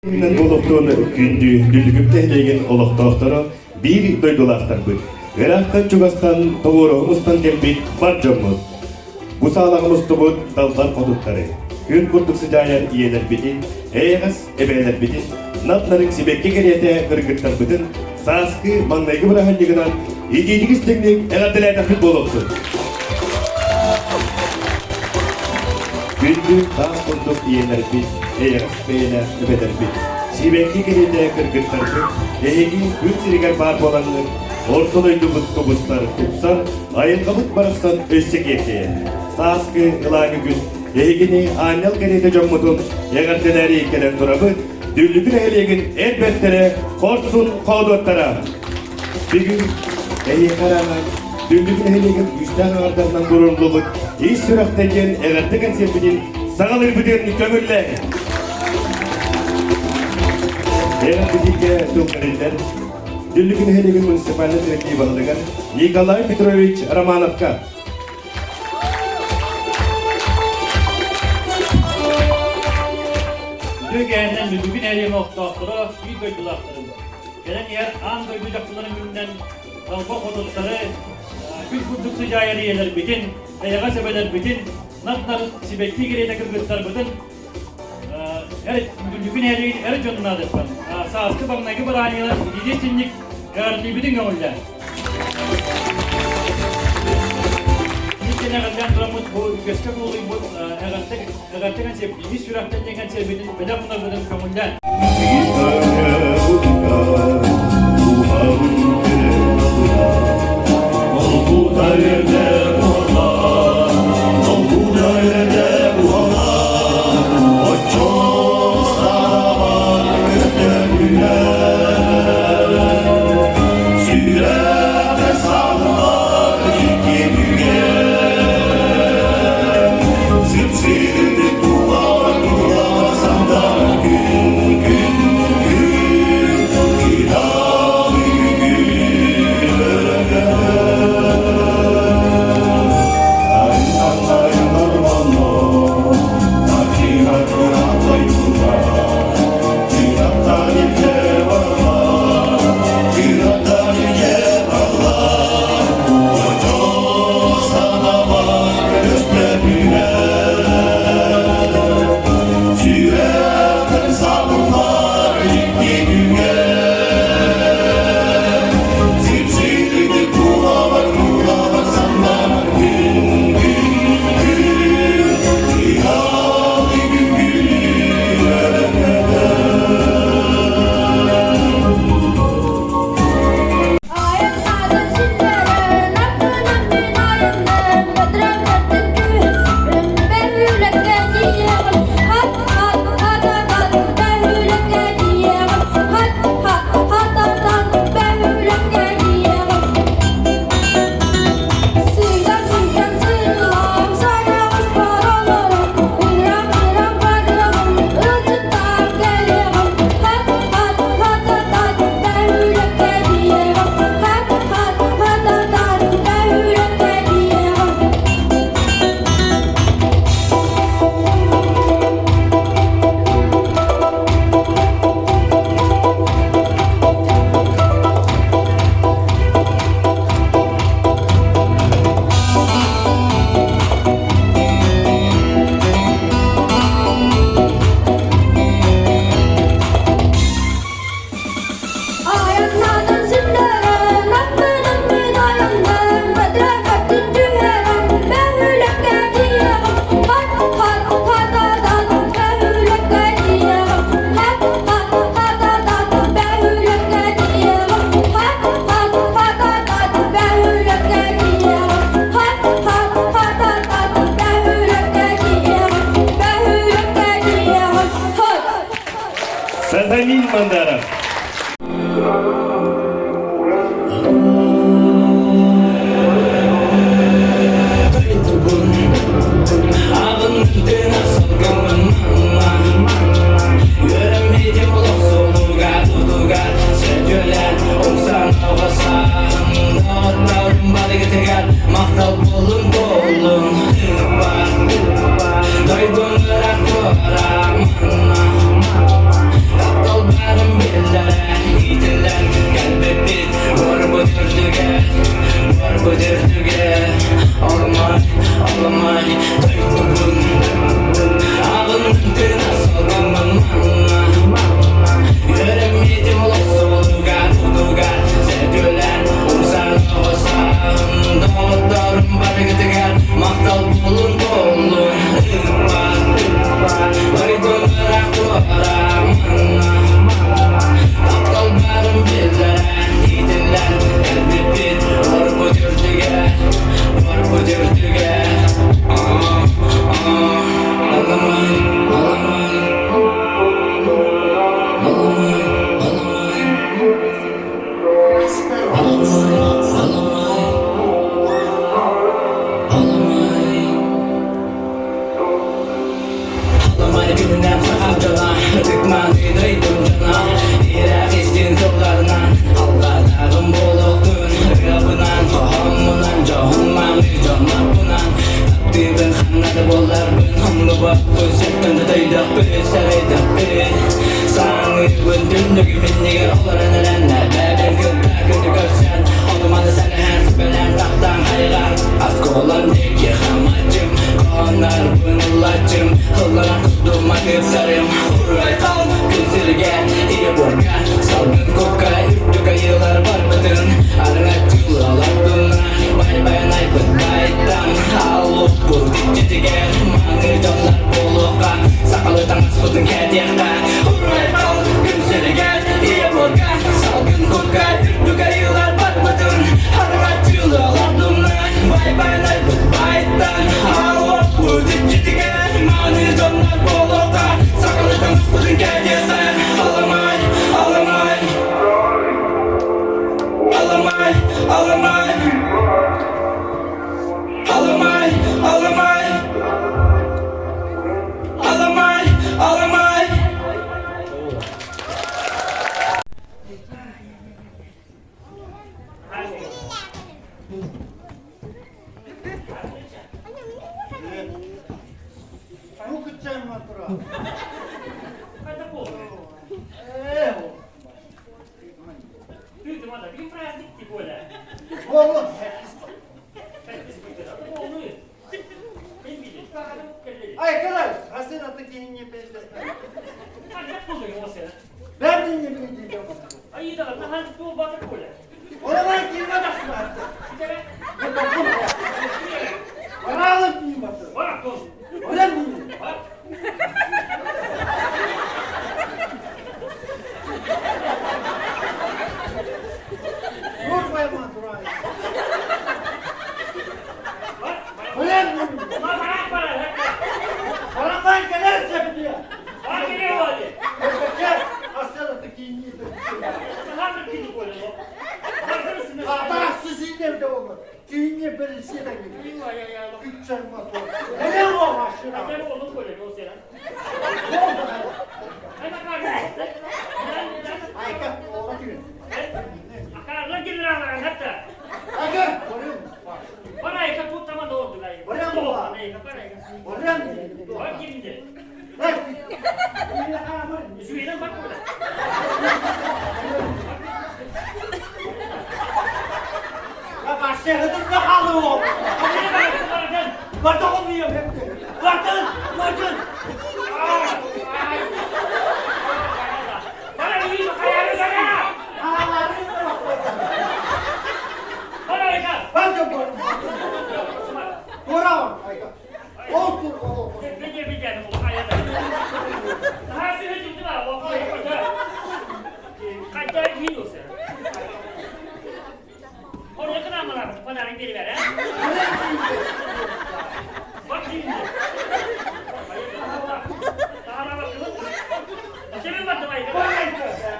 Күнүнэн буолуохтун күндү Дүллүкүм нэһилиэгин олохтоохторо, биир дойдулаахтарбыт, ыраахтан-чугастан тоҕуоруһа мустан кэлбит бар дьоммут. Бу саалаҕа мустубут далбар хотуттары, күн курдук сыдьаайар ийэлэрбитин, эйэҕэс эбээлэрбитин, нап-нарык сибэкки кэриэтэ кыргыттарбытын сааскы маҥнайгы бырааһынньыгынан итиитик истиҥник эҕэрдэлээтэхпит буолуохтун. Күндү таас курдук ийэлэрбит, эйэҕэс бэйэлээх эбэлэрбит, сибэкки кэриэтэ кыргыттарбыт, эһиги күн сиригэр баар буолаҥҥыт, орто дойдубут тубустар тупсар, айылҕабыт барахсан өссө киэркэйэр. Сааскы ылааҥы күн эһигини аанньал кэриэтэ дьоммутун эҕэрдэлээри кэлэн турабыт, Дүллүкү нэһилиэгин эр бэртэрэ, хорсун хоодуоттара! Бүгүн эһиэхэ анаан Дүллүкү нэһилиэгин күүстээх аҥардарынан туруоруллубут Ис сүрэхтэн диэн эҕэрдэ кэнсиэрпитин саҕалыырбытын көҥүллээҥ! Эҕэрдэтиигэ тыл бэриллэр Дүллүкү нэһилиэгин муниципальнай тэрилтии баһылыгар Николай Петрович Романовка. Үтүө кээннэн Дүллүкү нэһилиэгин олохтоохторо биир дойдулаахтарын Кэлэн иһэр аан дойду дьахталларын күнүнэн талба хотуттары, күн курдук сыдьаайар ийэлэрбитин, эйэҕэс эбэлэрбитин, нап-нар сибэкки кэриэтэ кыргыттарбытын эр Дүллүкү нэһилиэгин эр дьонун аатыттан сааскы маҥнайгы бырааһынньыгынан итии синник эҕэрдэлиибитин көҥүллээн. Итинэн эҕэрдээн тураммыт бу үгэскэ кубулуйбут эҕэрдэ эҕэрдэ кэнсиэрбитин, ис сүрэхтэн диэн кэнсиэрбитин бэлэх гынарбытын көҥүллээн. Сатанин Мандаров. Махтал болун болун Дойдум ыраах туора манна. Түннүгүм иннигэр олорон эрэннэ Бэйэбин кытта күнү көрсөн Ону-маны сэлэһэн сүбэлээн таптаан хайҕаан Осколон диэки хамаччым Хоһооннорбун ыллаччым Ылларан курдук матыыптарым Уруй-айхал күн сиригэр Ийэ буорга Салгын кукка Үрдүк айыылар барбытын Араҥаччылыалар тунна Бай-байан айбыт байтан Хааллыкпыт иччитигэр Мааны дьоннор буолуохха Сахалыы таҥаспытын кэтиэххэ Уруй-айхал күн сиригэр Ийэ буорга Салгын кукка Үрдүк айыылар барбытын Араҥаччылыалар тунна Бай-байан айбыт байтан Хааллыкпыт иччитигэр Мааны дьоннор буолуохха Сахалыы таҥаспытын кэтиэххэ Аламай, аламай Аламай, аламай Аламай, аламай Аламай, аламай Ну кытчайма тура. Хайда буолуой? Ээ, Тыытыма бүгүн праздник ти буола. Буолун. Ай, кэлэр, хасына такие не песня. Ben de ne bileyim. Oradan girme taksın. Bana alıp diyeyim batı. Öyle mi? Vurmayma Turay. Öyle mi? Paramdan gelirse bir diye. Gel. Asya'da giyineyim. Ataksız yine de olur. Giyinye bir şey de giyiyor. Güçler motor. Neler var aşırı? Ayka, ola gibi. Ayka, oraya Oraya mı? Bak. Ya başlayalım da halı o. Bardak olmuyor hep. Bakın, bakın. Ben de varım. Doğru Ayka. Otur, otur.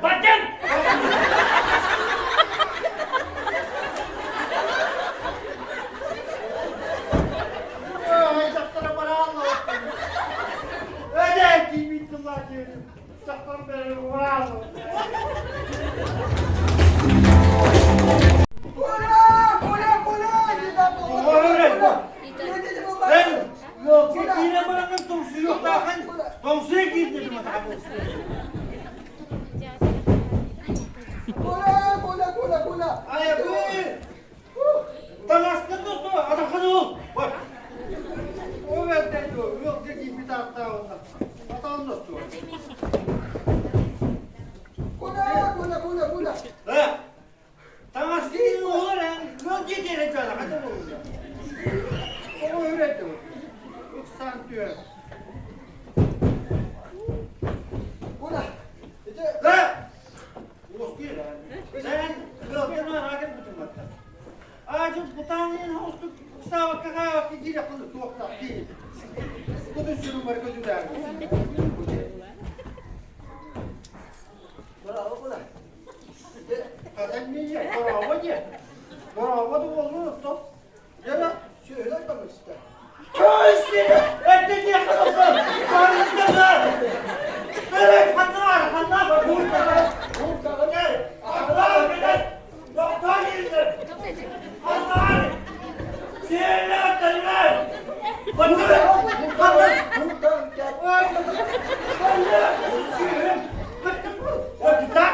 Battım! Ayaklara para alma. Öyle giymişler diyelim. Saklan beni para alma. Коля, Коля, Коля, Ben yok yine bana tomsu yok da tomsuya gir dedim adamı. Коля, Коля, Коля, Коля. Ay bu. Tanasını dostu adamı ol. Bak. O benden diyor. Yok dedi bir daha ondan. Adam dostu. Коля, Коля, Коля, Коля. Ha. Tanasını olur ha. Yok gidelim canım. Hadi olur. O öğretti. Yoksa diyor. Коля. Это Lan! Oski lan. Sen kıldırma hakim bütün hatta. Ağacın butanın hostu kısa kaka gire kılı tuğakta değil. Bu da sürüm var gözü der. Браво, Коля. Zaten niye? Bravo diye. Bravo da olur top. Yara. Şöyle kalır işte. Köysü! Ben de niye kıldım? Karıştırdı. Böyle kanlar, kanlar. Burada. Burada. Gel. Doktor gel. Doktor geldi. Kanlar. Sinirler kanlar. Batırın. Batırın. Buradan gel. Ay, kanlar. Sinirim. Batırın.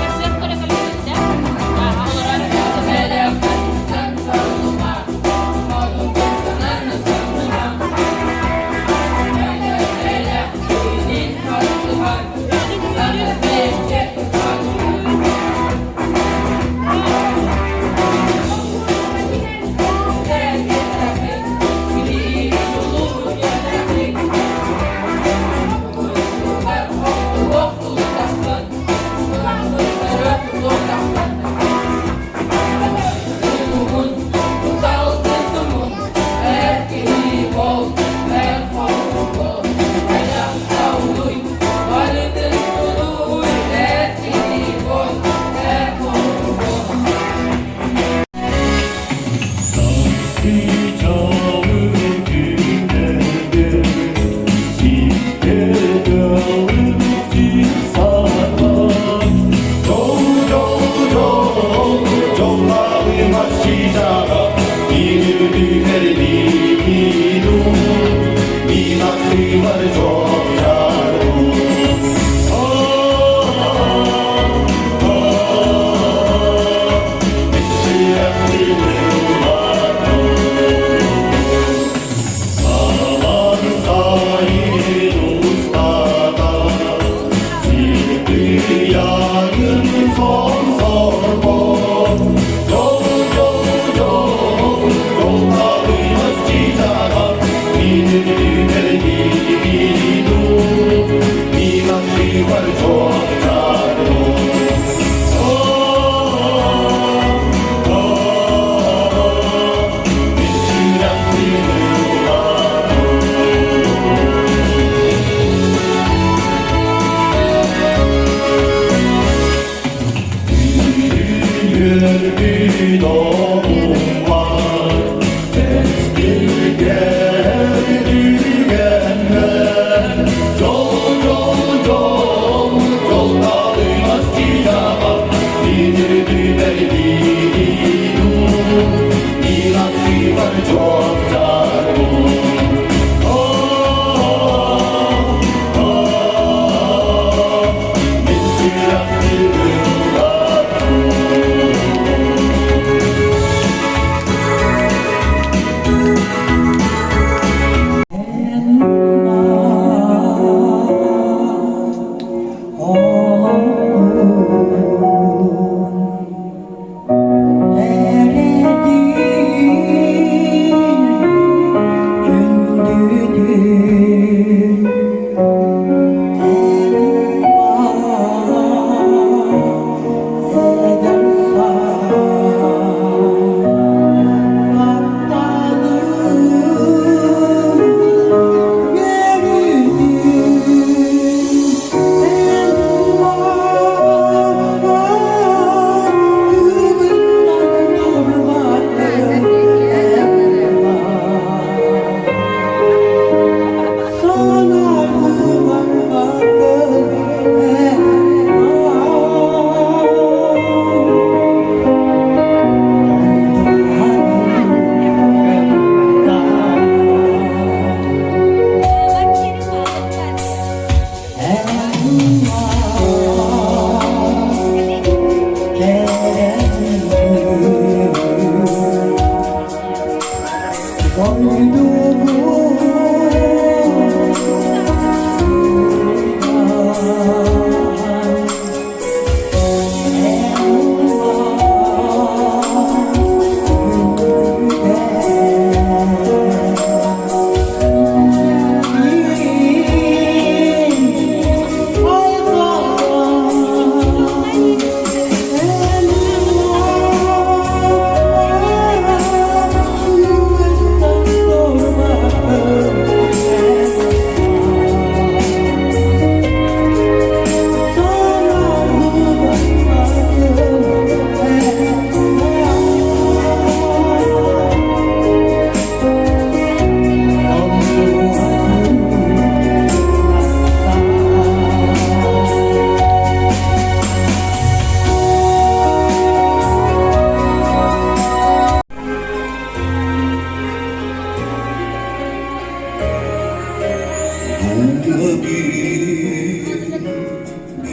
Тахсыах көрө кэлбиттэр. Үөрбүт омуммар, Эспиргэ түгэннэр, Дьол, дьол, дьол, дьол талымас чыычааҕа, Битирдүбэр биирдуу, Мин аттыбар чуопчаарбын. Мин сүрэхпин ыллаттым.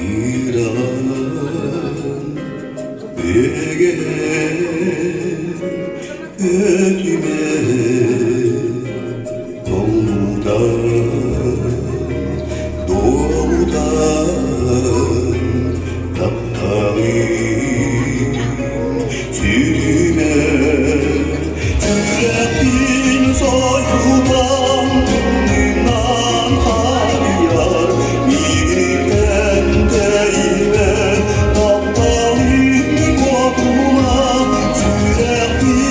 Bir an ötüme Doğudan, doğudan Taptayım sütüme Sürekli soyudan Dünan hariyar Mirten teyme Taptayım kopuna Sürekli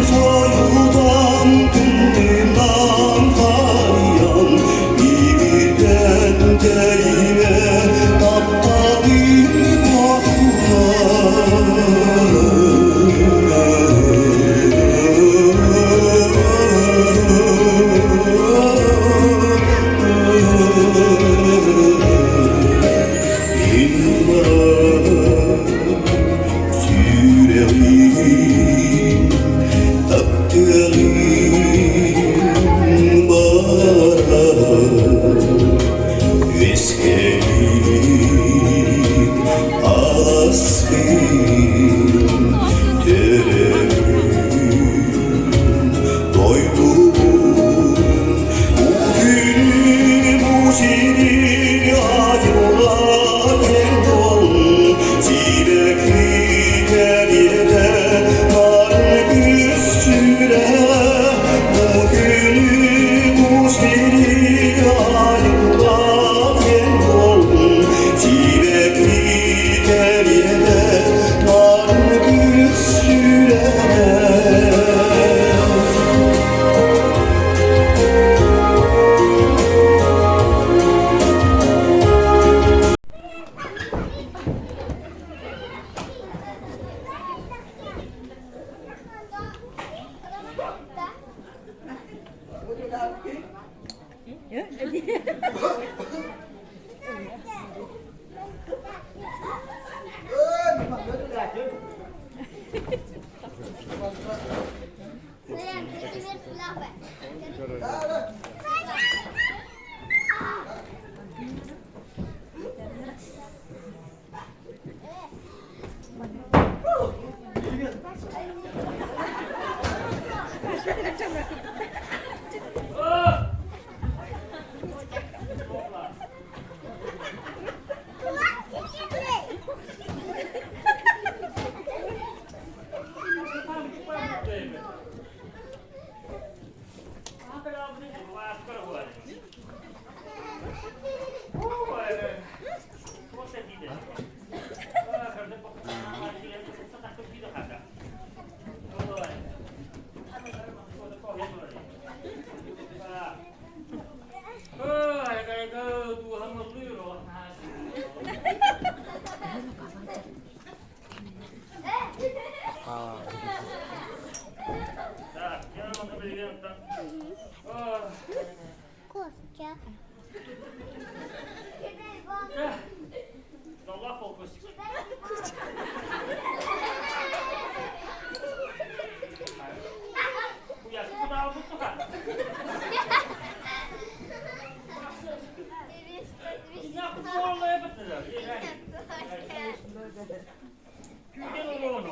soyudan Dünan hariyar Mirten teyme Taptayım Süreğim tattığım bara Veskelim alasın terörüm doydum Bugünü bu seni acılar ol Sireki teriyete Bugünü bu seni acılar ol Sireki teriyete. Так, я вам билигин Костя. Доллах ол Костик. Куясы куда албыт Күүтэн олоҕун.